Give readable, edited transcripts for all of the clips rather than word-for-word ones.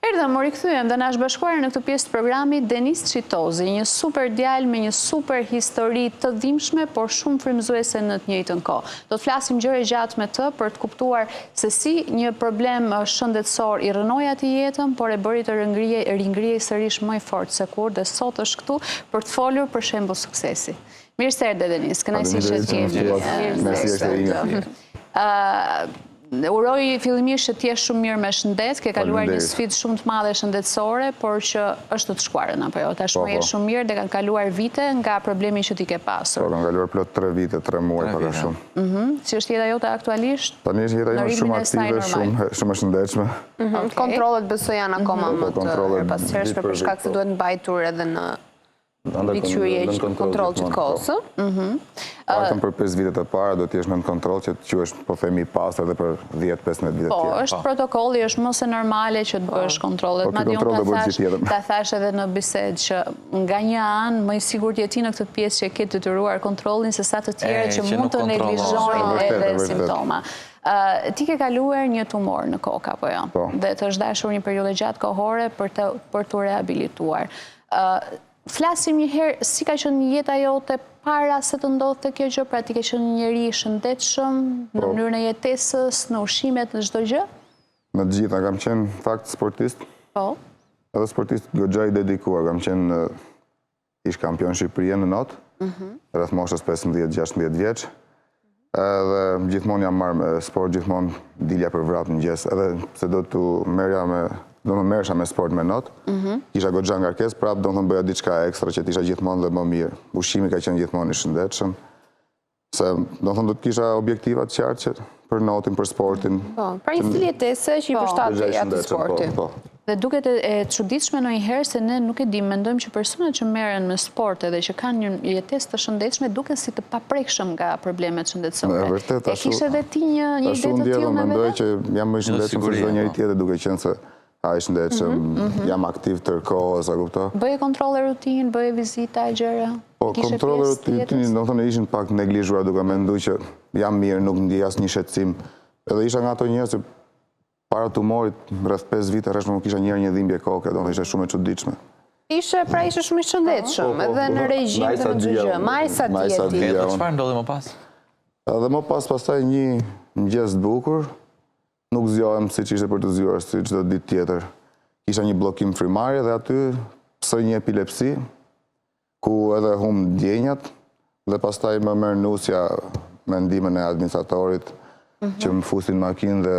Erdhëm, u rikthyem dhe na është bashkuar në këtë pjesë të programit Denis Çitozi, një super djalë me një super histori të dhimbshme, por shumë frymëzuese në të njëjtën kohë. Do të flasim gjerë e gjatë me të për të kuptuar se si një problem shëndetësor i rrënoi atij jetën, por e bëri të ringrihej sërish më i fortë se kurrë dhe sot është këtu për të folur për shembull suksesi. Mirë se erdhe Denis, kënaqësi që të kemi. Mirë se erdhe. Uroj fillimisht që të jesh shumë mirë me shëndet, ke kaluar një sfidë shumë të madhe shëndetësore, por që është të të shkuarën, apo jo? Tashmë po, je po. shumë mirë dhe kanë kaluar vite nga problemi që ti ke pasur. Po, kanë kaluar plot 3 vite, 3 muaj pak a shumë. Mhm. Si është jeta jote aktualisht? Tani është jeta ime shumë aktive, shumë shumë e shëndetshme. Mhm. Kontrollet besoj janë akoma mhm. më po, të herëpashershme për shkak se duhet mbajtur edhe në Mbikëqyrje që kontroll gjithë kohës, ë? Mhm. Paktën për 5 vitet e para do të jesh nën kontroll që të quhesh po themi i pastër edhe për 10-15 vite po, tjera. Po, është protokolli, është më se normale që të po. bësh kontrollet. Po, Madje unë ta thash, ta thash edhe në bisedë që nga një anë më i sigurt je ti në këtë pjesë që e ke detyruar kontrollin se sa të tjerë që mund të neglizhojnë edhe simptoma. Ti ke kaluar një tumor në kokë apo jo? Po. Dhe të është dashur një periudhë e gjatë kohore për të për t'u rehabilituar. Flasim një herë si ka qenë jeta jote para se të ndodhte kjo gjë, pra ti ke qenë një njeri i shëndetshëm në po. mënyrën e jetesës, në ushqimet, në çdo gjë? Në të gjitha, kam qenë në fakt sportist. Po. Edhe sportist goxha i dedikuar, kam qenë ish kampion Shqipërie në not, mhm. rreth moshës 15-16 vjeç. Edhe gjithmonë jam marrë me sport, gjithmonë dilja për vrap në mëngjes, edhe pse do të merrja me do të merresha me sport me not. Mm -hmm. Kisha goxha ngarkesë, prapë domethënë bëja diçka ekstra që të isha gjithmonë dhe më mirë. Ushqimi ka qenë gjithmonë i shëndetshëm. Se domethënë do të kisha objektiva të qartë që për notin, për sportin. Po, pra një stil jetese që i po. përshtatej atij po, sporti. Po, po. Dhe duket e çuditshme ndonjëherë se ne nuk e dimë, mendojmë që personat që merren me sport edhe që kanë një jetesë të shëndetshme duken si të paprekshëm nga problemet shëndetësore. E vërtetë, ashtu. E kishe edhe ti një një ide të tillë me vete? Mendoj që jam më i shëndetshëm se çdo njeri tjetër duke qenë se ha shëndetshëm, mhm, mhm. jam aktiv tërë kohës, a kupton? Bëje kontrolle rutinë, bëje vizita e gjëra? Po, kontrolle rutinë, domethënë ishin pak neglizhuar duke mendu që jam mirë, nuk ndjej asnjë shqetësim. Edhe isha nga ato njerëz që Para tumorit, rreth 5 vite rresht nuk kisha njëherë një dhimbje koke, domethënë ishte shumë e çuditshme. Ishe, pra ishe shumë i shëndetshëm, po, po, edhe në regjim dhe në çdo gjë. Me aq sa dije ti. Edhe çfarë ndodhi më pas? Edhe më pas pastaj një mëngjes të bukur, nuk zgjohem siç ishte për t'u zgjuar, si çdo ditë tjetër. Kisha një bllokim frymëmarrje dhe aty pësoj një epilepsi, ku edhe humb ndjenjat dhe pastaj më merr nusja me ndihmën e administratorit mhm. që më fusin në makinë dhe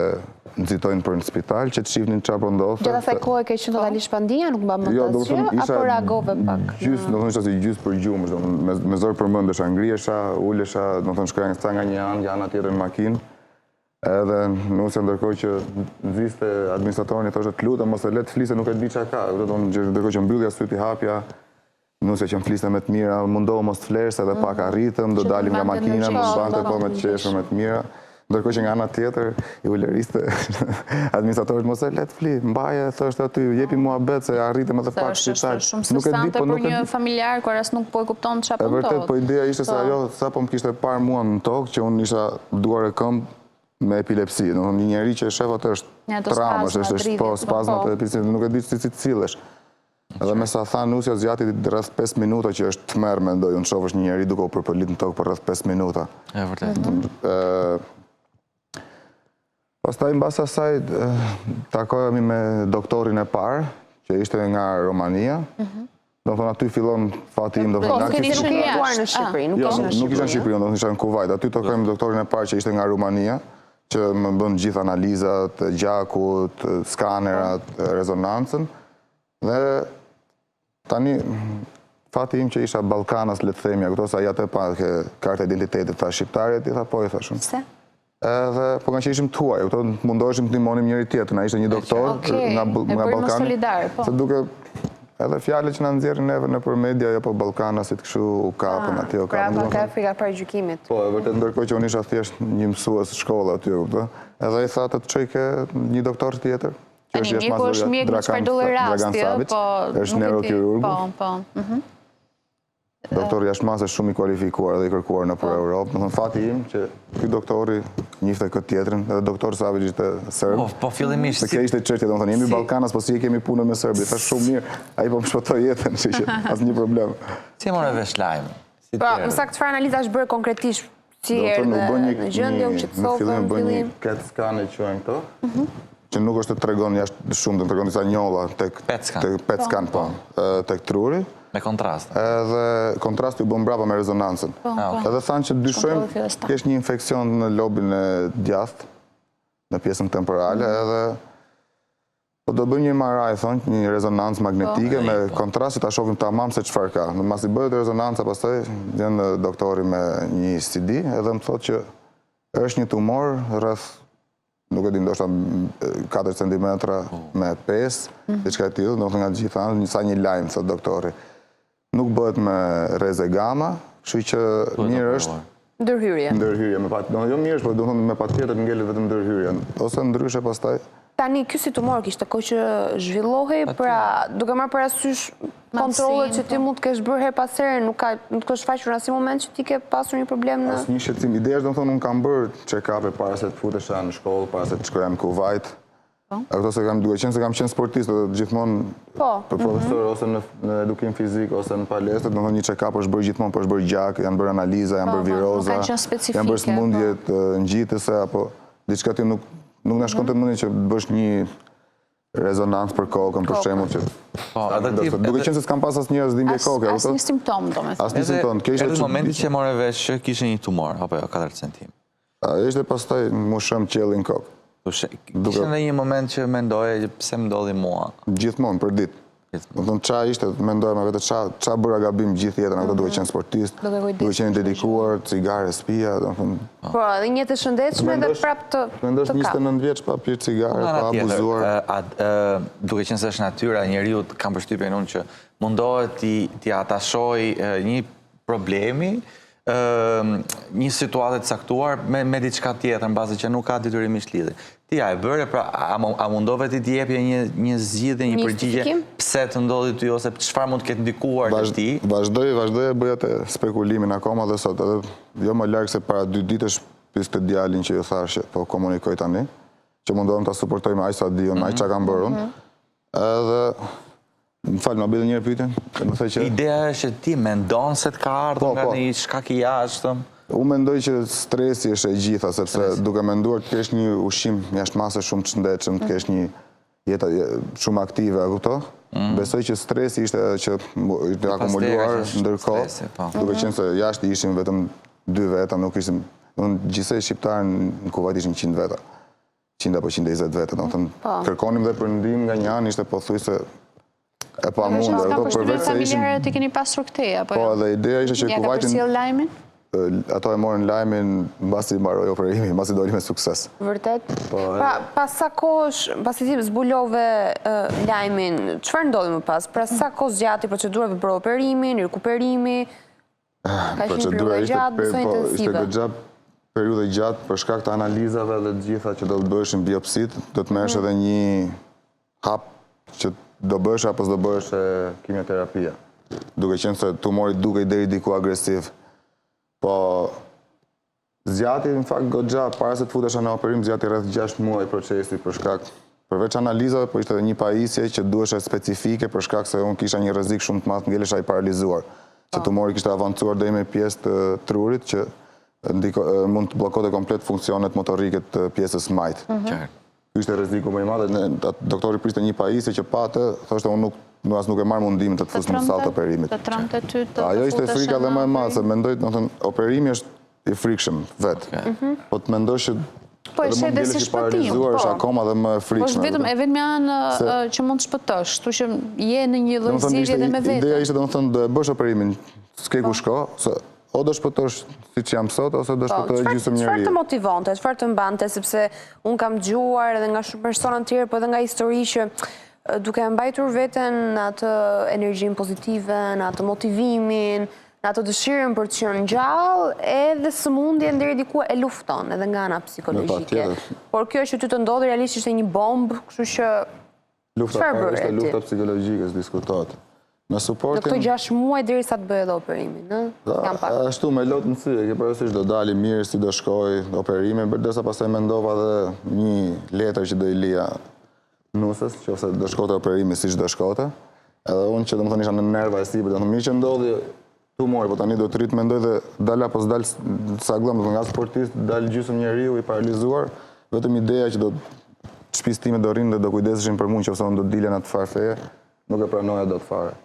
nxitojnë për në spital që të shihnin çfarë po ndodhte. Gjatë asaj kohe ke qenë totalisht pa ndjenja, nuk mban mend jo, asgjë, apo reagove pak? Gjys, domethënë isha si gjys përgjumësh, domethënë me, me zor përmendesha, ngrihesha, ulesha, domethënë shkoja nga nga një anë, nga ana tjetër në makinë. Edhe nusja ndërkohë që nxiste administratorin i thoshte të lutem mos e le të fli se nuk e di çka ka. Do të thonë ndërkohë që mbyllja sytë i hapja, nusja që më fliste me të mira, mundohu mos të flesh edhe pak mhm. arritëm, do dalim nga makina, më mbante po me të qeshur me të mira. Ndërkohë që nga ana tjetër i ulëriste administratorit mos e le të fli, mbaje thoshte aty, jepi muhabet se arritëm edhe pak spital. Shumë nuk e di, po nuk e di. Për një familjar kur as nuk po e kupton çfarë po ndodh. E vërtet, po ideja ishte se po. ajo sapo më kishte parë mua në tokë që unë isha duar e këmbë me epilepsi. Domethënë një njeri që e shef atë është traumë, është është po spazma të po. epilepsisë, nuk e di si si të sillesh. Edhe me sa tha nusja zgjati rreth 5 minuta që është tmerr mendoj unë të shofësh një njeri duke u përpëlit në tokë për rreth 5 minuta. E vërtetë. Mhm. Pastaj mbas asaj takohemi me doktorin e parë, që ishte nga Romania. Mhm. Domethënë aty fillon fati im, domethënë po, nga nuk ke jetuar në Shqipëri, nuk jo, ishe në Shqipëri. Nuk isha në Shqipëri, domethënë isha në Kuvajt. Aty takohemi me doktorin e parë që ishte nga Rumania, që më bën gjithë analizat, gjakut, skanerat, rezonancën. Dhe tani fati im që isha ballkanas le të themi, a kupton se ai atë pa ke karta identitetit, tha shqiptar je ti, tha po i thashë unë. Pse? Edhe po nga që ishim të huaj, kupton, mundoheshim të ndihmonim njëri tjetrin, ai ishte një doktor okay. nga nga Ballkani. Solidar, po. Se duke edhe fjalët që na nxjerrin neve nëpër media, jo po ballkanasit kështu u kapën ah, atje, u kapën. Pra, ka frika paragjykimit. Po, e vërtet ndërkohë që unë isha thjesht një mësues shkolle aty, kupton. Edhe ai tha të të çoj ke një doktor tjetër. Që është mjeku është mjek në çfarëdo lloj rasti, po është neurokirurgu. Po, po. Mhm. Doktor jashtë mase shumë i kualifikuar dhe i kërkuar nëpër po. Europë. Domethënë fati im që ky doktori njihte këtë tjetrin, edhe doktor Savic ishte serb. Po, po fillimisht. Se kjo ishte çështja, domethënë jemi Ballkanas, po si e kemi punën me serbin? Thashë shumë mirë, ai po më shpëtoi jetën, kështu që asnjë problem. Si e more vesh lajmin? Si po, më saktë çfarë analiza është bërë konkretisht Si erdhe në gjendje, u qetësove në fillim? Në fillim një CAT scan e quajnë këto, mhm. që nuk është të tregon jashtë shumë, të tregon disa njolla tek PET scan, PET scan po, tek truri. Me kontrast. Edhe kontrasti u bë mbrapa me rezonancën. Po, ah, po. Edhe thanë që dyshojmë të kesh një infeksion në lobin e djathtë, në pjesën temporale, mhm. edhe Po do bëjmë një MRI, thonë, një rezonancë magnetike po. me kontrast që ta shohim tamam se çfarë ka. Në masi bëhet rezonanca, pastaj vjen doktori me një CD edhe më thotë që është një tumor rreth nuk e di ndoshta 4 cm po. me 5, mm. diçka e tillë, domethënë nga të gjitha anët, një sa një lajm thotë doktori. Nuk bëhet me rreze gama, kështu që mirë është ndërhyrje. Ndërhyrje me pat, jo mirë është, po domethënë me patjetër ngelet vetëm ndërhyrja, ose ndryshe pastaj. Tani ky si tumor kishte kohë që zhvillohej, pra duke marrë parasysh kontrollet që ti po. mund të kesh bërë herë pas here, nuk ka nuk të është shfaqur në asnjë moment që ti ke pasur një problem në Asnjë shqetësim. Ideja është domethënë unë kam bërë check-up para se të futesha në shkollë, para se të shkoja në Kuvajt. Po. A këto se kam duke qenë se kam qenë sportist edhe gjithmonë po. për profesor mhm. ose në, në edukim fizik ose në palestër, domethënë një check-up është bërë gjithmonë, po është bërë gjak, janë bërë analiza, janë po, bërë po, viroza, janë bërë sëmundje po. ngjitëse apo diçka ti nuk nuk na shkonte mhm. mendja që të bësh një rezonancë për kokën, për shembull që Po, edhe ti duke qenë se s'kam pas asnjë as dhimbje koke, apo? Asnjë simptomë, domethënë. Asnjë simptomë. Kjo ishte momenti që more vesh që kishe një tumor, apo jo, 4 cm. Ajo ishte pastaj m'u shemb qielli në kokë. Kishte ndonjë moment që mendoje që pse më ndodhi mua? Gjithmonë, për ditë. Domethënë ça ishte, mendoja me vete ça ça bëra gabim gjithë jetën, atë duke qenë sportist, duke qenë i dedikuar, cigare s'pija, domethënë. Po, edhe një jetë e shëndetshme dhe prapë të kap. Mendosh 29 vjeç pa pirë cigare, pa abuzuar. Duke qenë se është natyra e njeriut, kam përshtypjen unë që mundohet t'i atashojë një problemi, një situate të caktuar me, me diçka tjetër, mbase që nuk ka detyrimisht lidhje. Ti a e bëre, pra, a, a mundove ti t'i jepje një, një zgjidhje, një përgjigje, pse të ndodhi ty, ose çfarë mund të ketë ndikuar te ti? Vazhdoj, vazhdoj e bëj atë spekulimin akoma dhe sot, edhe jo më larg se para dy ditësh pyes këtë djalin që ju thashë që po komunikoj tani, që mundohem ta suportoj me aq sa di unë, me aq ça kam bërë unë. Mhm. Edhe Më fal, ma bëj edhe një herë pyetjen? Më the që Ideja është që ti mendon se të ka ardhur po, nga po. një shkak i jashtëm. Unë mendoj që stresi është e gjitha, sepse stresi. duke menduar të kesh një ushqim jashtë mase shumë të shëndetshëm, të kesh një jetë shumë aktive, a kupton? Mm. Besoj që stresi ishte që ishte akumuluar ndërkohë, po. duke qenë se jashtë ishim vetëm dy veta, nuk ishim, gjithsej shqiptarë në Kuvajt ishin 100 veta. 100 apo 120 veta, domethënë, po. kërkonim dhe për ndihmë nga një anë, ishte pothuajse e pamundur. Kam përshtypjen familjarët i keni pasur këtej, apo po, jo? Po, edhe ideja ishte që Kuvajtin... Ja ka përcjellë lajmin? Ato e morën lajmin mbasi mbaroi operimi, mbasi doli me sukses. Vërtet? Po, pra, pas sa kohësh, pasi ti zbulove lajmin, çfarë ndodhi më pas? Pra, sa kohë zgjati procedura për operimin, rikuperimi, Ka qenë një periudhë e gjatë, besoj po, intensive. Ishte goxha periudhë e gjatë për shkak të analizave dhe të gjitha që do të bëheshin biopsitë, do të merresh mhm. edhe një hap që do bëhesh apo s'do bëhesh kimioterapia. Duke qenë se tumori dukej deri diku agresiv. Po Zgjati në fakt goxha, para se të futesha në operim zgjati rreth 6 muaj procesi për shkak përveç analizave, po ishte edhe një pajisje që duheshe specifike për shkak se unë kisha një rrezik shumë të madh të ngelesha i paralizuar. Se po. tumori kishte avancuar deri në pjesë të trurit që ndiko, mund të bllokonte komplet funksionet motorike të pjesës majtë. Mm -hmm. Ky ishte rreziku më i madh, doktori priste një pajisje që pa atë, thoshte unë nuk nuk as nuk e marr mundimin të të fus në sallë të operimit. Të trembte ty të Ajo ishte frika dhe më e madhe, se mendoj, domethënë, operimi është i frikshëm vetë. Mhm. Po të mendosh që Po e sheh dhe si shpëtim, po. është akoma dhe më e frikshme. Po është vetëm e vetmja anë që mund të shpëtosh, kështu që je në një lloj zgjidhje dhe me veten. Ideja ishte domethënë do e bësh operimin, s'ke ku po. shko, se O do shpëtosh siç jam sot, ose do po, shpëtojë gjysmë njeriu. Çfarë të motivonte, çfarë të mbante, sepse unë kam dëgjuar edhe nga shumë persona të tjerë, po edhe nga histori që duke e mbajtur veten në atë energjinë pozitive, në atë motivimin, në atë dëshirën për të qenë gjallë, edhe sëmundjen deri diku e lufton edhe nga ana psikologjike. Por kjo që ty të ndodhi realisht ishte një bombë, kështu që Lufta e parë ishte lufta psikologjike, s'diskutohet. Me suportin... Në këto 6 muaj deri sa të bëje edhe operimin, në? Kam pak. Ashtu me lot në sy, e ke parasysh do dali mirë, si do shkoj operimi, përderisa pastaj mendova dhe një letër që do i lija nuses, qoftë se do shkote operimi siç do shkote. Edhe unë që domethënë isha në nerva e sipër, domethënë mirë që ndodhi tumori, po tani do të rri të mendoj dhe dal apo s'dal sagllam, domethënë nga sportist dal gjysmë njeriu i paralizuar, vetëm ideja që do të shtëpisë time do rrinë dhe do kujdeseshin për mua nëse unë do dilja në atë farë feje, Nuk e pranoja dot fare.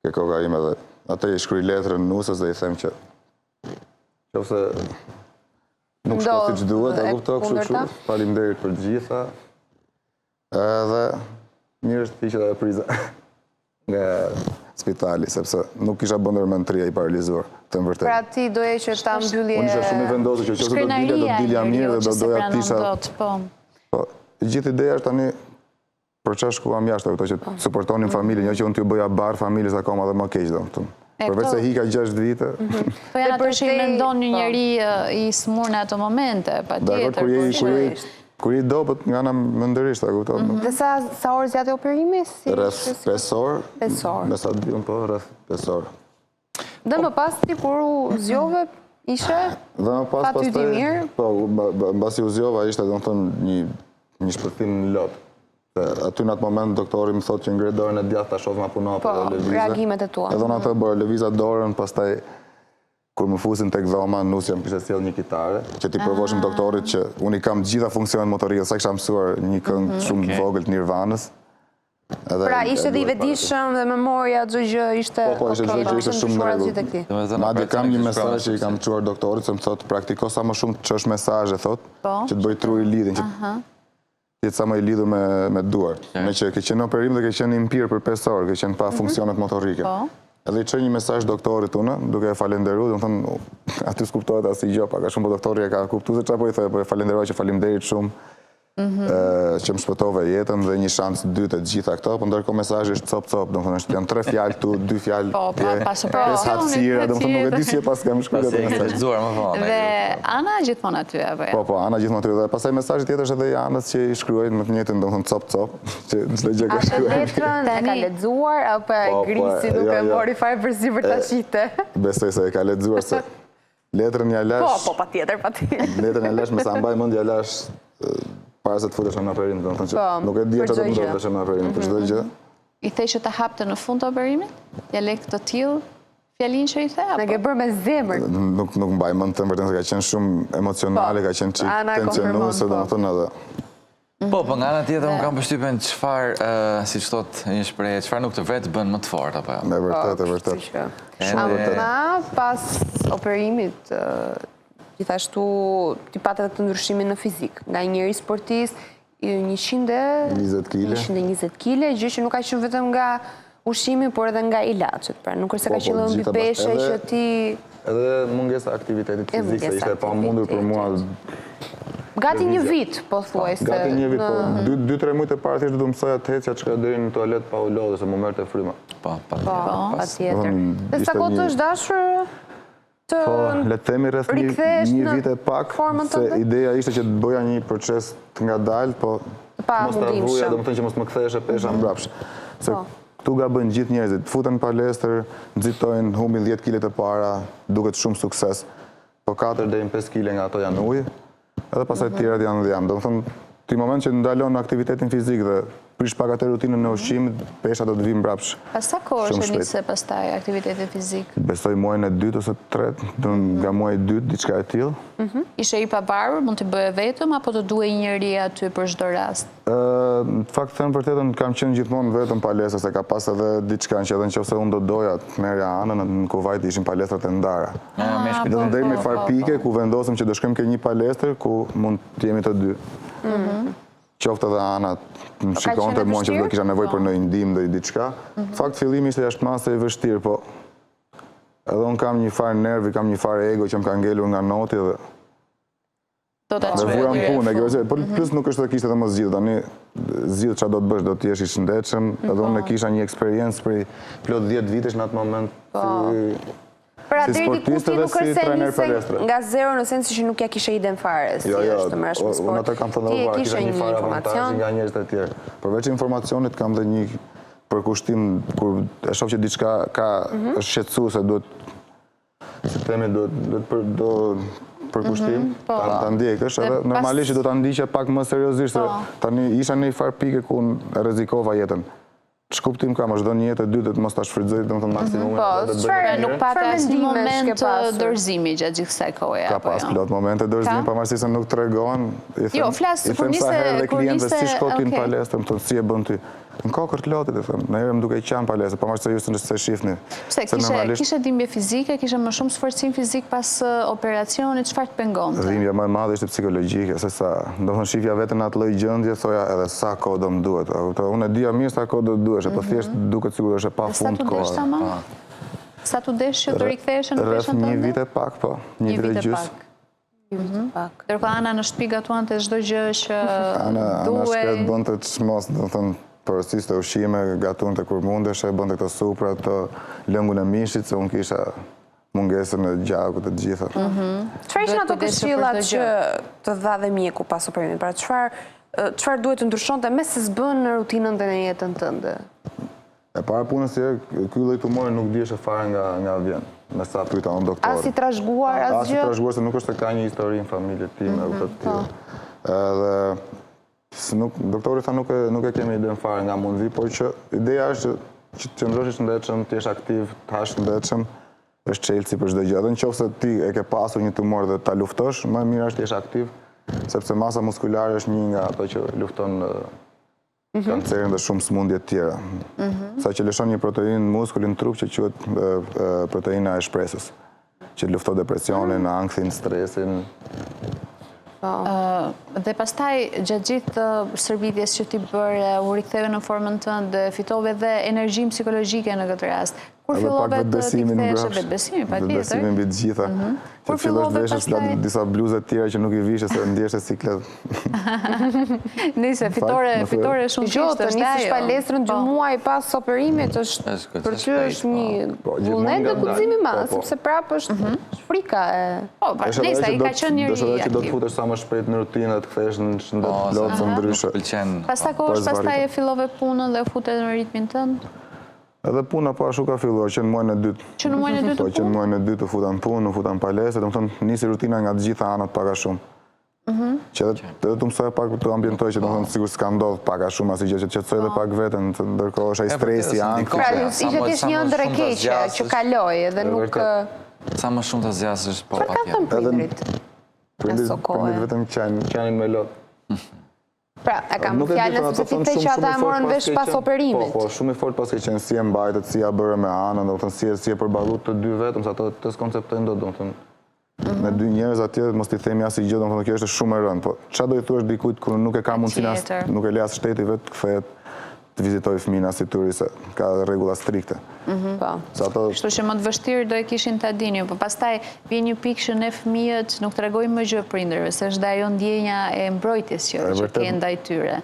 Ke koka ime dhe atë i shkruaj letrën nuses dhe i them që qofse nuk shko siç duhet, e kupto kështu kështu. Faleminderit për të gjitha. Edhe mirë është hiqet ajo priza nga spitali, sepse nuk kisha bërë ndërmend të rrija i paralizuar, të vërtetë. Pra ti doje që ta mbyllje... Unë isha shumë i vendosur që qofse do dilja, do dilja mirë dhe do doja të isha... Po. Po, gjithë ideja është tani Për çfarë shkuam jashtë, e kupton që të suportonim mm. familjen, jo që unë t'ju bëja barrë familjes akoma dhe më keq, domethënë. Përveç se ika 6 vite. Mhm. Po janë ato që i mendon një po. njeri i sëmurë në ato momente, patjetër. Dakord, kur je, kur je, kur je i dobët nga ana mendërisht, e kupton. Mhm. Dhe sa, sa orë zgjati operimi? Si, rreth 5 orë. 5 orë. Me sa di unë, po, rreth 5 orë. Dhe më pas ti kur u zgjove, ishe? Dhe më pas pastaj, mirë? Po, mbasi u zgjova ishte domethënë një një shpërthim në lot. Se aty në atë moment doktori më thotë që ngre dorën e djathtë ta shohim a punon apo po, jo lëvize. Reagimet e tua. Edhe unë atë bëra lëviza dorën, pastaj kur më fusin tek dhoma, nusja më kishte sjellë një kitare, që t'i provoshim ah. doktorit që unë i kam të gjitha funksionet motorike, sa kisha mësuar një këngë mhm. shumë të vogël të Nirvanës. Pra ishte dhe i vetëdijshëm dhe memoria çdo gjë ishte Po, po, ishte çdo gjë ishte shumë në rregull. Madje kam një mesazh që i kam çuar doktorit se më thotë praktiko sa më shumë të çosh mesazhe thotë, po. që të bëj truri lidhjen që të jetë sa më i lidhur me me duart. Meqë ke qenë në operim dhe ke qenë i mpirë për 5 orë, ke qenë pa mhm. funksionet motorike. Po. Edhe i çoj një mesazh doktorit unë, duke e falenderuar, domethënë aty s'kuptohet asgjë, pak a shumë po doktori e ka kuptuar se çfarë po i thoja, po e falenderoj që faleminderit shumë. Mhm. që më shpëtove jetën dhe një shans të dytë e të gjitha këto, po ndërkohë mesazhi është copë copë, domethënë është janë tre fjalë këtu, dy fjalë, po, pa, pas pesë hapësira, domethënë nuk e di si e paskam shkruar atë mesazh. Pasi e lexuar më vonë. Dhe Ana gjithmonë aty apo jo? Po, po, Ana gjithmonë aty dhe pastaj mesazhi tjetër është edhe i Anës që i shkruaj me të njëjtën, domethënë copë copë, që çdo gjë ka shkruar. Atë letrën e ka lexuar apo e po, po, grisi nuk jo, e jo. mori fare përsipër ta shihte? Besoj se e ka lexuar se Letrën ja lash... Po, po, patjetër, patjetër. Letrën ja lash, me sa mbaj mend ja lash para se të futesha në operim, domethënë që po, nuk e dija çfarë do të ndodhte në operim, për çdo mhm. gjë. I the që ta hapte në fund të operimit? Ja le të tillë fjalinë që i the apo? Na ke bërë me zemër. Nuk nuk mbaj mend të vërtetën se ka qenë shumë emocionale, po, ka qenë çik tensionuese, po. domethënë edhe. Po, po nga ana tjetër unë kam përshtypjen çfarë, siç thotë një shprehje, çfarë nuk të vret të bën më të fortë apo jo? E vërtetë, e vërtetë. Shumë e vërtetë. Ama pas operimit, gjithashtu ti pate edhe këtë ndryshimin në fizik, nga një njeri sportist, 120 kile. 120 kile, gjë që nuk ka qenë vetëm nga ushqimi, por edhe nga ilaçet. Pra, nuk është se ka po, po, qenë mbipeshe që ti... Edhe mungesa e aktivitetit fizik, se ishte e pamundur për mua... Gati një vit, po thuaj se... Gati një vit, po. Dy, tre mujt e parë, thjesht do të mësoja të ecja çka deri në tualet pa u lodhur, se m'u merrte fryma. Po, po, po, patjetër. Dhe sa kohë të është dashur të Po, le të themi rreth një vit e pak, se ideja ishte që të bëja një proces të ngadaltë, po mos ta vuja, domethënë që mos më ktheheshe pesha mhm. mbrapsht. Se po. këtu gabojnë gjithë njerëzit, futen në palestër, nxitojnë, humbin 10 kg të para, duket shumë sukses. Po 4 deri në 5 kg nga ato janë ujë, edhe pastaj të mhm. tjerat janë dhjamë. Domethënë, ti moment që ndalon aktivitetin fizik dhe prish pak atë rutinën e mhm. ushqimit, pesha do të vijë mbrapsht. Pas sa kohësh e nise pastaj aktivitetin fizik? Besoj muajin e dytë ose të tretë, mhm. nga muaji i dytë, diçka e tillë. Mhm. Ishe i pavarur, mund t'i bëje vetëm apo të duhej njeri aty për çdo rast? Në fakt them vërtetën, kam qenë gjithmonë vetëm palestër, se ka pas edhe diçka që edhe në qoftë se unë do doja të merrja Anën, në Kuvajt ishin palestrat e ndara. Ah, Do po, të deri në po, farë po, pike ku vendosëm që do shkojmë ke një palestër ku mund të jemi të dy. Mhm. Qoftë edhe Ana të më shikonte mua që do kisha nevojë për ndonjë ndihmë, ndonjë diçka. Mhm. Në fakt fillimi ishte jashtë mase i vështirë, po edhe unë kam një farë nervi, kam një farë ego që më ka ngelur nga noti dhe Do ta Dhe vura në punë, e ke parasysh, po mhm. plus nuk është se kishte dhe më zgjidhje, tani zgjidh çfarë do të bësh, do të jesh i shëndetshëm, edhe unë po. kisha një eksperiencë prej plot 10 vitesh në atë moment po. si Pra si deri diku sportist ti dhe nuk si është se trajner nise palestre. nga zero në sensin që nuk ja kishe idenë fare si Jo, jo, është të merresh me unë sport. atë kam thënë Ti edhe e para, kishe kisha një një farë avantazhi informacion. nga njerëzit e tjerë. Përveç informacionit kam dhe një. përkushtim kur e shoh që diçka ka mhm. është shqetësuese, duhet si të themi duhet duhet për do përkushtim mhm, po. ta ta ndjekësh edhe normalisht që do ta ndiqja pak më seriozisht se po. tani isha në një farë pike ku unë rrezikova jetën. Ç'kuptim ka, më është dhënë një jetë e dytë të mos ta shfrytëzoj, domethënë mhm, maksimumin po, edhe të bëj më Nuk pate asnjë moment dorëzimi gjatë gjithë kësaj kohe Ka pas jo? plot momente dorëzimi, pavarësisht se nuk tregohen. I them, jo, flas kur nise sa herë dhe klientëve si shkon ti në palestër, më thonë si e bën ti. Në kokërr të lotit, i them, ndonjëherë jam duke qenë në palestër, pavarësisht se ju s'e shihni. Pse, kishe, kishe dhimbje fizike, kishe më shumë sforcim fizik pas operacionit, çfarë të pengonte? Dhimbja më e madhe ishte psikologjike, se sa, domethënë shifja veten në atë lloj gjendje, thoja edhe sa kohë do më duhet. A kupton? Unë e dija mirë sa kohë do të duheshe, po mhm. thjesht duket sikur është e pafund koha. Sa t'u desh tamam? Sa t'u desh që të riktheheshe në peshën tënde? Rreth një vit e pak, po. Një vit e gjysmë. Mhm. Pak. Ndërkohë Ana në shtëpi gatuante çdo gjë që duhej. Ana shkretë bënte çmos, domethënë, porosiste ushqime, gatuante kur mundeshe, bënte këto supra, të lëngun e mishit, se unë kisha mungesën e gjakut e të gjitha. Mhm. Çfarë ishin ato këshillat që të dha dhe mjeku pas operimit? Pra çfarë çfarë duhet të ndryshonte me se s'bën në rutinën dhe në jetën tënde? E para punës që ky lloj tumori nuk diheshe fare nga nga vjen, me sa pyeta unë doktorin. As i trashëguar, asgjë? As i trashëguar se nuk është se ka një histori në familje time, mm -hmm, të tillë. Po. Edhe nuk doktori tha nuk e nuk e kemi idenë fare nga mund vi, por që ideja është që të qëndrosh i shëndetshëm, të jesh aktiv, të hash shëndetshëm, është çelësi për çdo gjë. Edhe në qoftë se ti e ke pasur një tumor dhe ta luftosh, më e mira është të jesh aktiv, sepse masa muskulare është një nga ato që lufton mhm. kancerin dhe shumë sëmundje të tjera. Mhm. Sa që lëshon një proteinë në muskulin trup që quhet proteina e shpresës, që lufton depresionin, mhm. ankthin, stresin. Po. Dhe pastaj, gjatë gjithë stërvitjes që ti bëre, u riktheve në formën tënde, fitove dhe energjinë psikologjike në këtë rast. Kur fillove të ktheheshe vetëbesimin, patjetër. Vetëbesimin mbi të gjitha. Mhm. Kur fillove pastaj disa bluze të tjera që nuk i vishe se ndjeshe siklet. Nëse fitore, fitore shumë jo, të nisësh palestrën dy po. muaj pas operimit është për ty është një po, vullnet dhe guxim i madh, po, sepse prapë është mhm. frika e Po, pa, nëse ai ka qenë njeri aktiv. Është që do të futesh sa më shpejt në rutinë dhe të kthehesh në shëndet të plotë se ndryshe. Pas sa kohësh pastaj e fillove punën dhe u fute në ritmin tënd? Edhe puna po ashtu ka filluar, që në muajin e dytë. Që në muajin e dytë Po, që në muajin e dytë u futa në punë, u futa në palestër, domethënë nisi rutina nga të gjitha anët pak a shumë. Mhm. Që edhe edhe të mësoj pak të ambientoj që domethënë sikur s'ka ndodhur pak a shumë asgjë, që të qetësoj edhe po. pak veten, se ndërkohë është ai stresi, ankthi. Pra, ishte thjesht një ëndërr e keqe që kaloi edhe nuk Sa më shumë të zgjasësh, po patjetër. Çfarë kanë thënë prindërit? Prindërit vetëm qajnë, qanin me lot. Pra, e kam fjalën sepse ti the që ata e morën vesh pas operimit. Po, po, shumë i fortë paske qenë si e mbajtët, si ia bëre me Anën, domethënë si e si e përballuat të dy vetëm, se ato të s'konceptojnë dot, domethënë. Mhm. Me dy njerëz atje mos t'i themi asnjë gjë, domethënë kjo është shumë e rëndë, po çfarë do i thuash dikujt kur nuk e ka mundësinë as nuk e le as shteti vetë të kthehet të vizitojë fëmijën as si turist, se ka rregulla strikte. Mhm. Po. Se ato... Kështu që më të vështirë do e kishin ta dinin, po pastaj vjen një pikë që ne fëmijët nuk tregojmë më gjë prindërve, se është dhe ajo ndjenja e mbrojtjes që, që ke ndaj tyre.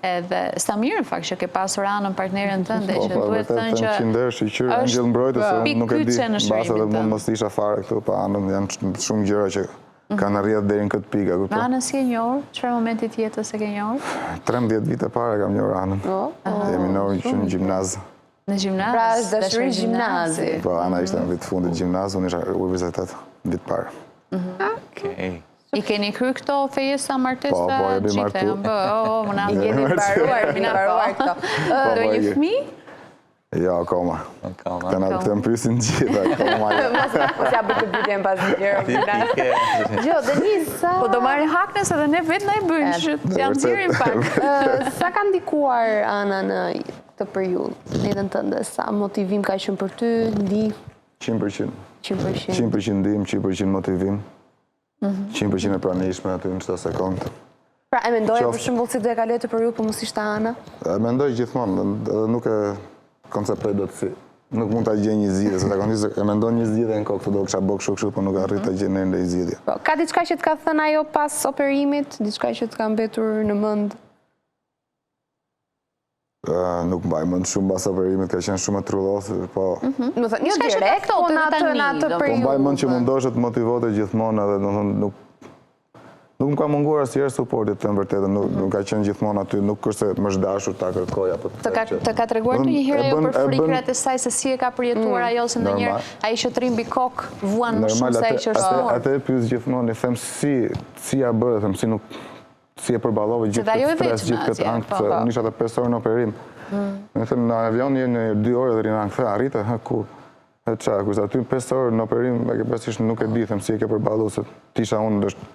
Edhe sa mirë në fakt që ke pasur Anën partneren tënde, po, që po, duhet thënë që qinder, shyqyr, engjëll mbrojtës, se unë nuk e di, mbase edhe mund mos isha fare këtu pa Anën, janë shumë gjëra që mhm. kanë rrjedhë deri në këtë pikë, kupton? Me Anën si e njohur? Çfarë momenti të jetës e ke njohur? 13 vite para kam njohur Anën. Po, Jemi njohur që në gjimnaz. Në gjimnaz? Pra është dashuri gjimnazi. Po, Ana ishte në vit fundit gjimnaz, unë isha universitet, në vit parë. Mhm. Okej. I keni kry këto fejesa, martesa, po, po, jemi martu. Po, po, më na I keni mbaruar, keni mbaruar këto. Po, do një fëmi? Jo, akoma. Akoma. Të na të më pyesin të gjitha, akoma. Jo. Mos ja bëj të pyetjen pas një herë. Jo, Denis, sa Po do marrin hak nëse dhe ne vetë na i bëjmë, që t'ia nxjerrim pak. Sa ka ndikuar Ana në këtë periudhë në jetën tënde, sa motivim ka qenë për ty, ndihmë? 100%. 100%. 100% ndihmë, 100% motivim. 100% mhm. e pranishme aty në çdo sekond. Pra, e mendoje për shembull si do e kaloje këtë periudhë po mos ishte Ana? E mendoj gjithmonë, edhe nuk e konceptoj dot si. Nuk mund ta gjej një zgjidhje, se zakonisht e mendon një zgjidhje në kokë, do kisha bërë kështu kështu, po nuk arrij ta gjej ndonjë zgjidhje. Po, ka diçka që të ka thënë ajo pas operimit, diçka që të ka mbetur në mend? Nuk mbaj mend shumë mbas operimit, ka qenë shumë e trullosur, po... Mhm. Domethënë, jo direkt, po në atë në atë periudhë. Po mbaj mend që mundoheshe të motivonte gjithmonë edhe, domethënë, nuk... Nuk më ka munguar asnjëherë suporti, të them vërtetën, nuk, nuk ka qenë gjithmonë aty, nuk është se më është dashur ta kërkoj apo të ka, të ka treguar ndonjëherë ajo për frikrat e saj se si e ka përjetuar mm. ajo se ndonjëherë ai që të rri mbi kokë vuan më shumë se ai që është sëmurë. Atë e pyes gjithmonë, i them si si ia bëre, them si nuk si e përballove gjithë këtë stres, gjithë këtë ankth, po, po. unë isha të 5 orë në operim. Mm. Unë them në avion je në 2 orë dhe rri në ankth, arrite, ha ku? E ça, kurse aty 5 orë në operim, e ke parasysh nuk e di, them si e ke përballu, se t'isha unë, është,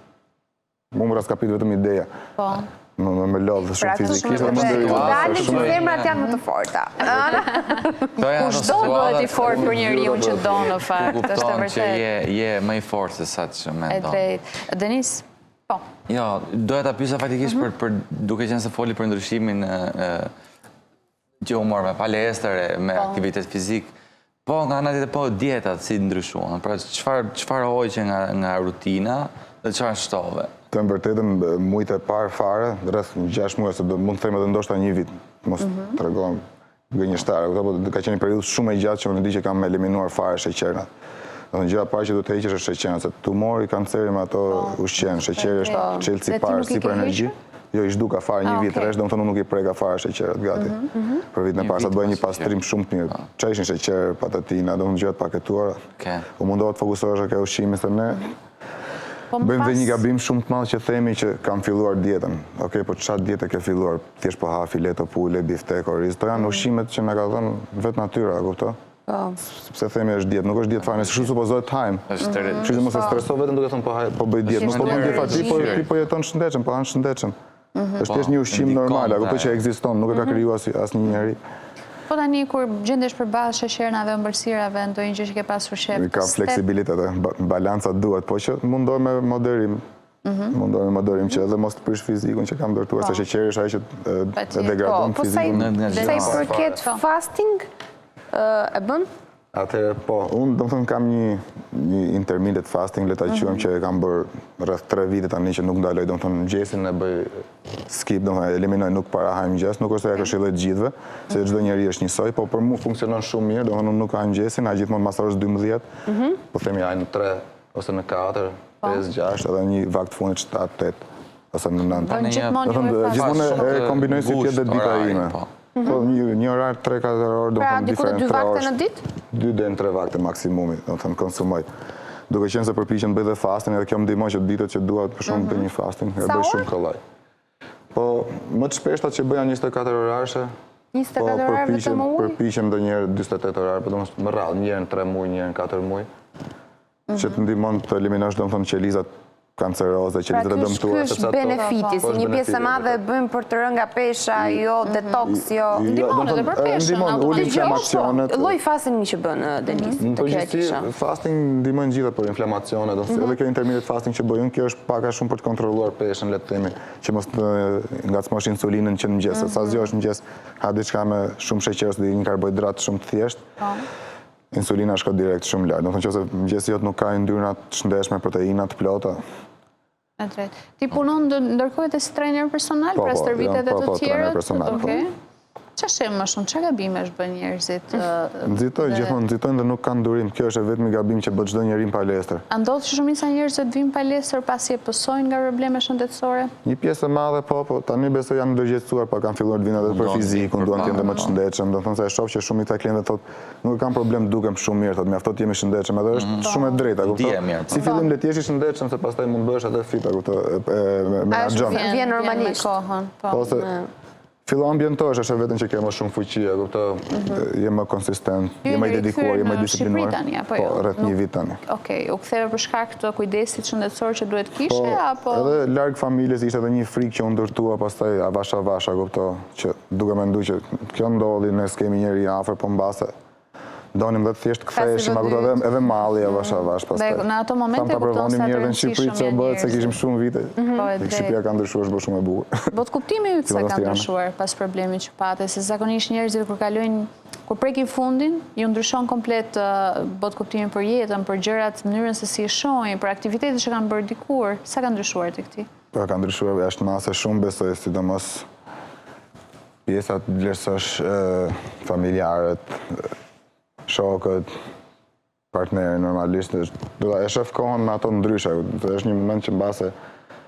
mu më rraskapit vetëm ideja. Po. Më, më, më lodh shumë pra, fizikisht dhe më ndërri. Dalin që zemrat janë më të forta. Kushdo bëhet i fortë për njeriun që do në fakt, është e vërtetë. Që je, je më i fortë se sa që mendon. E drejtë. Denis, po. Jo, doja ta pyesja faktikisht mhm. për, për duke qenë se foli për ndryshimin që u mor me palestër, me po. aktivitet fizik. Po, nga ana tjetër, po, dietat si ndryshuan. Pra, çfarë çfarë hoqe nga, nga rutina dhe çfarë shtove? Të them vërtetën, mujt e parë fare, rreth 6 muaj, se do mund të them edhe ndoshta një vit, mos mm -hmm. tregohem gënjeshtar, po ka qenë një periudhë shumë e gjatë që unë di që kam eliminuar fare sheqernat. Do të gjëja e parë që duhet të heqësh është sheqernat, se tumori, kanceri me ato po, ushqen, sheqeri është po. çelësi i parë si për energji. Jo, i zhduka fare një ah, vit rresht, domethënë unë nuk i preka fare sheqerat gati. Mhm, mhm. Për vitin e parë sa të bëj një pastrim shumë të mirë. Po. Ça ishin sheqer, patatina, domethënë gjëra të paketuara. U mundova të fokusohesha ke ushqimi se ne mhm. Po bëjmë dhe një gabim shumë të madh që themi që kam filluar dietën. Okej, po ça diete ke filluar? Thjesht po ha fileto pule, biftek, oriz. Këto janë ushqimet që na ka dhënë vetë natyra, kupto? Po. Pse themi është dietë, nuk është dietë fare, nëse kështu supozohet të hajmë. Është mm. Kështu që mos e po. streso veten duke thënë po haj, po bëj dietë, nuk po bën dietë fare, ti po ti po jeton shëndetshëm, po han shëndetshëm. Mhm. Është thjesht një ushqim normal, a kupton që ekziston, nuk e ka mhm. krijuar asnjë asnjë njeri. Po tani kur gjendesh përballë sheqernave, ëmbëlsirave, ndonjë gjë që ke pasur qejf. Ka fleksibilitet, balanca duhet, po që mundohem me moderim. Mhm. Mundohem me moderim që edhe mos të prish fizikun që kam ndërtuar, se po. sheqeri është ai që e degradon po, po fizikun. Po sa i përket fasting, e bën? Atëherë, po, unë domethënë kam një, një intermittent fasting, le ta mhm. quajmë që e kam bërë rreth 3 vite tani që nuk ndaloj, domethënë mëngjesin e bëj skip, domethënë eliminoj, nuk para haj mëngjes, nuk është se ja këshilloj të gjithëve, se çdo njeri është njësoj, po për mua funksionon shumë mirë, domethënë unë nuk ha mëngjesin, ha gjithmonë mas orës 12, mhm. po themi ha në 3 ose në 4, 5, 6, edhe një vakt fundit 7, 8, ose në 9. Bën gjithmonë një lloj Gjithmonë e kombinoj si të jetë dhe dita ime. Po. Po, një, një orar 3-4 orë, do pra, të thonë diferent 3 orë. Pra, diku dy vakte në ditë? 2 deri në 3 vakte maksimumi, domethënë konsumoj. Duke qenë se përpiqem të bëj dhe fasting, edhe kjo më ndihmon që ditët që dua për shembull të bëj mhm. një fasting, e bëj shumë kollaj. Po, më të shpeshtat që bëj janë 24 orarëshe. 24 po, orar vetëm ujë? Përpiqem ndonjëherë 48 orar, po domethënë më rrallë, një herë në 3 muaj, një herë në 4 muaj. Që të ndihmon të eliminosh domethënë qelizat kanceroze, pra, qelizat e dëmtuara, sepse ato... Pra benefiti, si një pjesë e madhe e bëjmë për të rënë nga pesha, jo mhm. detox, jo... jo ndihmon edhe për peshën, ndihmon, ul inflamacionet. Po, lloj fasting që bën Denis, mhm. të përgjithësi, fasting ndihmon gjitha për inflamacionet, mhm. edhe kjo intermittent fasting që bëj unë, kjo është pak a shumë për të kontrolluar peshën, le të themi, që mos të ngacmosh insulinën që në mëngjes, sa zgjohesh në mëngjes, ha diçka me shumë sheqer ose një karbohidrat shumë të thjeshtë. Po. Insulina shkon direkt shumë lart. Domethënë nëse mëngjesi jot nuk ka yndyrna të shëndetshme, proteina të plota. E drejtë. Ti punon ndërkohë edhe si trajner personal, po, pra po, stërvit edhe po, të tjerët? Po, personal, po. Ça sheh më shumë, ça gabimesh bëjnë njerëzit? Nxitojnë, gjithmonë nxitojnë dhe nuk kanë durim. Kjo është e vetmi gabim që bën çdo njeri në palestër. A ndodh që shumica e njerëzve të vijnë në palestër pasi e pësojnë nga probleme shëndetësore? Një pjesë e madhe po, po tani besoj janë ndërgjegjësuar, pa kanë filluar të vinë edhe për fizikun, duan të jenë dhe më të shëndetshëm, domethënë se e shoh që shumica e klientëve thotë Nuk e kam problem dukem shumë mirë, thotë, mjafton të jemi shëndetshëm, edhe është mhm. shumë e drejtë, a kupton? Po. Si fillim le të jesh i shëndetshëm se pastaj mund të bëhesh edhe fit, a kupton, e menaxhon. Vjen normalisht. Kohën, po. Po se fillon ambientohesh, është veten që ke më shumë fuqi, a kupton, mhm. je më konsistent, je më i dedikuar, je më i disiplinuar. Tani, apo po, jo? rreth një vit tani. Okej, u ktheve për shkak të kujdesit shëndetësor që duhet kishe po, apo Edhe larg familjes ishte edhe një frikë që u ndërtua pastaj avash avash, a kupton, që duke mendu që kjo ndodhi, ne s'kemi njeri afër, po mbase donim dhe thjesht të ktheheshim, a kupton, edhe, edhe malli avash avash pastaj. Dhe në ato momente ta provonim një herë në Shqipëri që bëhet se kishim shumë vite. Mhm. Po, e Shqipëria ka ndryshuar, është bërë shumë e bukur. Botëkuptimi yt sa ka ndryshuar pas problemit që pate, se zakonisht njerëzit kur kalojnë kur prekin fundin, ju ndryshon komplet botëkuptimin për jetën, për gjërat, mënyrën se si e shohin, për aktivitetet që kanë bërë dikur, sa ka ndryshuar tek ti? Po ka ndryshuar jashtë mase shumë besoj, sidomos pjesa të vlerësosh familjarët, shokët, partnerin normalisht, do ta e shef kohën me ato ndryshe, është një moment që mbase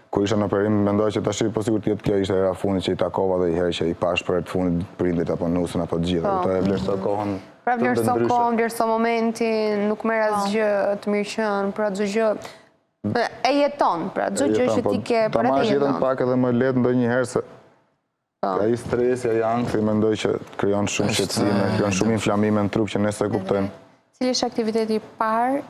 Kur isha në operim, mendoja që tashi po sikur të jetë kjo ishte hera e fundit që i takova dhe një herë që i pash për herë të fundit prindërit apo nusën apo të gjithë. Po. Kuptoj, e vlerëso kohën. Pra vlerëso kohën, vlerëso momentin, nuk merr po. asgjë të mirëqenë, pra çdo gjë e jeton, pra çdo gjë që po, ti ke, por edhe jeton. Ta pak edhe më lehtë ndonjëherë se po. Ai stresi, ai ankthi, mendoj që krijon shumë shqetësime, krijon shumë inflamime në trup që ne s'e kuptojmë. Cili është aktiviteti i parë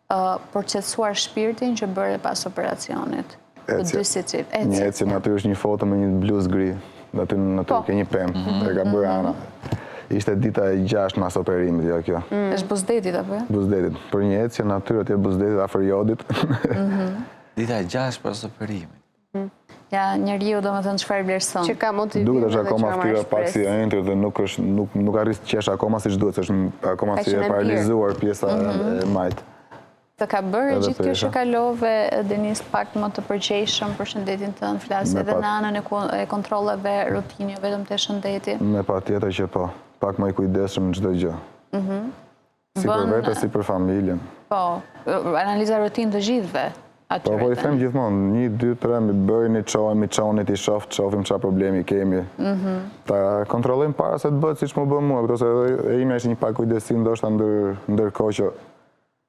për të qetësuar shpirtin që bëre pas operacionit? Të dy si çift. Një ecje natyrë është një foto me një bluzë gri, dhe aty në natyrë po. ke një pemë, mhm. e ka bërë Ana. Ishte dita e gjashtë mas operimit, jo kjo. Mm. Është buzë detit, apo? Jo? Buzë detit. Për një ecje natyrë atje buzë detit, afër jodit. Mhm. Dita e gjashtë pas operimit. Ja, njeriu domethënë çfarë vlerëson. Që ka motivim Duket është akoma fytyra pak si e ënjtur dhe nuk është nuk nuk arris të qesh akoma siç duhet, se është akoma si e paralizuar pjesa mhm. e majtë. Të ka bërë gjithë kjo që kalove, Denis, pak më të përgjegjshëm për shëndetin tënd, flas edhe në anën e kontrolleve rutinë, jo vetëm te shëndeti. Me patjetër që po, pak më i kujdesshëm në çdo gjë. Mhm. Si për vete, si për familjen. Po, analiza rutinë të gjithëve. Po, po i them gjithmonë, një, dy, tre, mi bëjni, çohemi, çoni, t'i shof, të shofim ça problemi kemi. Mhm. Ta kontrollojmë para se të bëhet siç m'u bë mua, këto se edhe e imja ishte një pakujdesi ndoshta ndër, ndërkohë që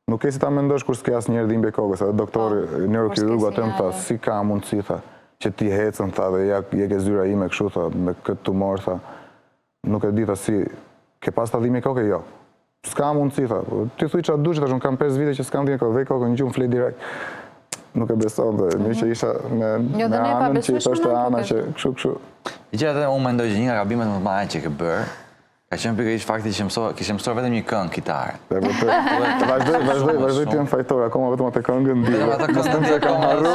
nuk ke si ta mendosh kur s'ke asnjëherë dhimbje kokës, edhe doktori, po, neurokirurgu aty më tha, si ka mundësi, tha, që ti ecën, tha, dhe ja, je ke zyra ime kështu, tha, me këtë tumor, tha, Nuk e di tha si ke pas tha dhimbje koke? Jo. S'ka mundësi tha. Po, ti thuj çfarë dush, thash unë kam 5 vite që s'kam dhimbje koke, vej kokën në gjumë flej direkt. Nuk e besonte, mhm. mirë që isha me jo, me Anën që i thoshte Ana që kështu kështu. Gjë edhe unë mendoj që një nga gabimet më të mëdha që ke bërë, ka qenë pikërisht fakti që mësova, kishe mësuar vetëm një këngë kitare. E vërtet. Vazhdoj, vazhdoj, vazhdoj të jem fajtor, akoma vetëm atë këngën di. Vetëm atë këngën di kam harru.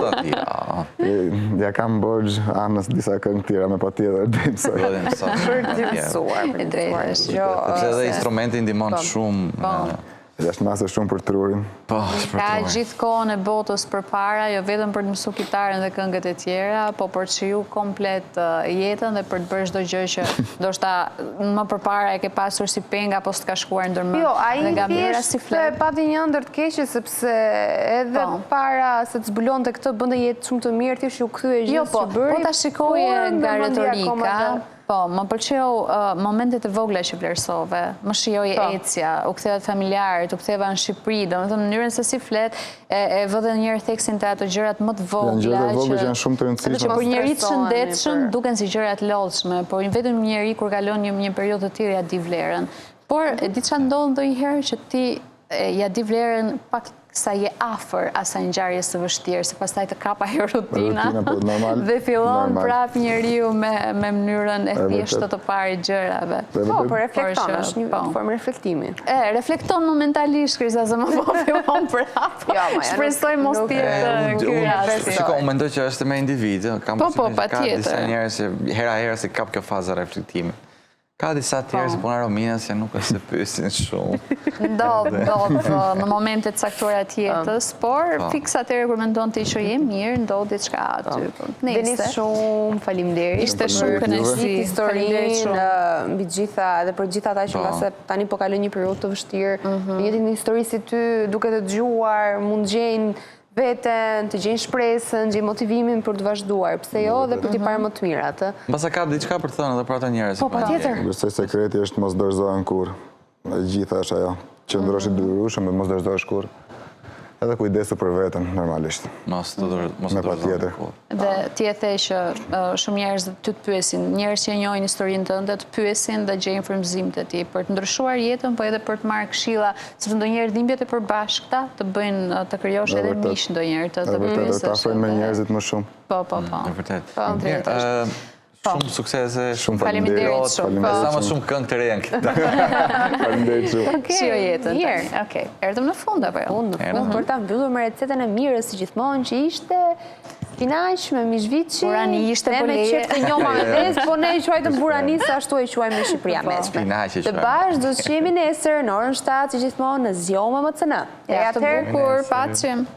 Ja kam borxh Anës disa këngë tjera me patjetër do i mësoj. Do t'i mësosh. Për të mësuar, për të mësuar. Jo, sepse edhe instrumenti ndihmon po. shumë. Po. Është masë shumë për trurin. Po, është për trurin. Ka gjithë kohën e botës përpara, jo vetëm për të mësu kitarën dhe këngët e tjera, po për të shiju komplet jetën dhe për të bërë çdo gjë që ndoshta më përpara e ke pasur si peng apo s'të ka shkuar ndër mend. Jo, ai thjesht e pati një ëndërr të keqe sepse edhe po. para se të zbulonte këtë bënte jetë shumë të mirë, thjesht iu kthye gjithë jo, po, që bëri. Po ta shikoje nga retorika, po, më pëlqeu momentet e vogla që vlerësove, më shijoi po. ecja, u ktheva te familjarët, u ktheva në Shqipëri, domethënë mënyrën se si flet, e, e vë dhe njëherë theksin te ato gjërat më të vogla. Janë gjërat e vogla që janë shumë të rëndësishme. Që për njeri të shëndetshëm duken si gjëra të lodhshme, por vetëm njeri kur kalon një, një periudhë të tillë ia di vlerën. Por, e di ça ndodh ndonjëherë që ti ia di vlerën pak sa je afër asaj ngjarjes së vështirë, se pastaj të kap ajo rutina po, dhe fillon prapë njeriu me me mënyrën e thjeshtë të të parit gjërave. Po, po reflekton, është një po. formë reflektimi. E, reflekton momentalisht, Krisa, se më po fillon prapë. Jo, Shpresoj mos të jetë ky rasti. Shiko, unë mendoj që është me individ, kam po, po, ka disa njerëz që hera herës i kap kjo faza reflektimi. Ka disa të tjerë si puna e Rominës që nuk është se pyesin shumë. Ndodh, ndodh në momente të caktuara të jetës, por po. fiks atëherë kur mendon ti që je mirë, ndodh diçka aty. Po. Denis shumë faleminderit. Ishte shumë kënaqësi. Historinë mbi të gjitha edhe për gjithë ata që po. mbase tani po kalojnë një periudhë të vështirë, mhm. të njëjtën histori si ty, duke të dëgjuar, mund të gjejnë veten, të gjejnë shpresën, gjejnë motivimin për të vazhduar, pse jo dhe për t'i parë më të mirat. Mbase ka diçka për të thënë edhe për ata njerëz. Po, patjetër. Besoj sekreti është mos dorëzohen kurrë. E gjitha është ajo. Qëndrosh i durueshëm dhe mos dorëzohesh kurrë. Edhe kujdesu për veten, normalisht. Mos të mos të dorëzohen kurrë. Dhe ti e the që shumë njerëz ty të pyesin, njerëz që e njohin historinë tënde të pyesin dhe gjejnë frymëzim te ti për të ndryshuar jetën, po edhe për të marrë këshilla, sepse ndonjëherë dhimbjet e përbashkëta të bëjnë të krijosh edhe miq ndonjëherë të të pyesësh. Të afrojnë me njerëzit më shumë. Po, po, po. E vërtetë. Po, Mirë, po. Shumë suksese, shumë faleminderit shumë. Sa më shumë këngë të reja në këtë. Faleminderit shumë. Shijo jetën tani. Okej. Erdhëm në fund apo jo? Fund, në fund për ta mbyllur me recetën e Mirës si gjithmonë që ishte spinaq me mish viçi. Burani ishte po leje. Me qepë të njoma me vezë, po ne e quajtëm burani se ashtu e quajmë në Shqipëria e mesme. Spinaq e quajmë. Të bashkë do të jemi nesër në orën 7 si gjithmonë në Zgjohu me MCN. Javë të bukur, paçim.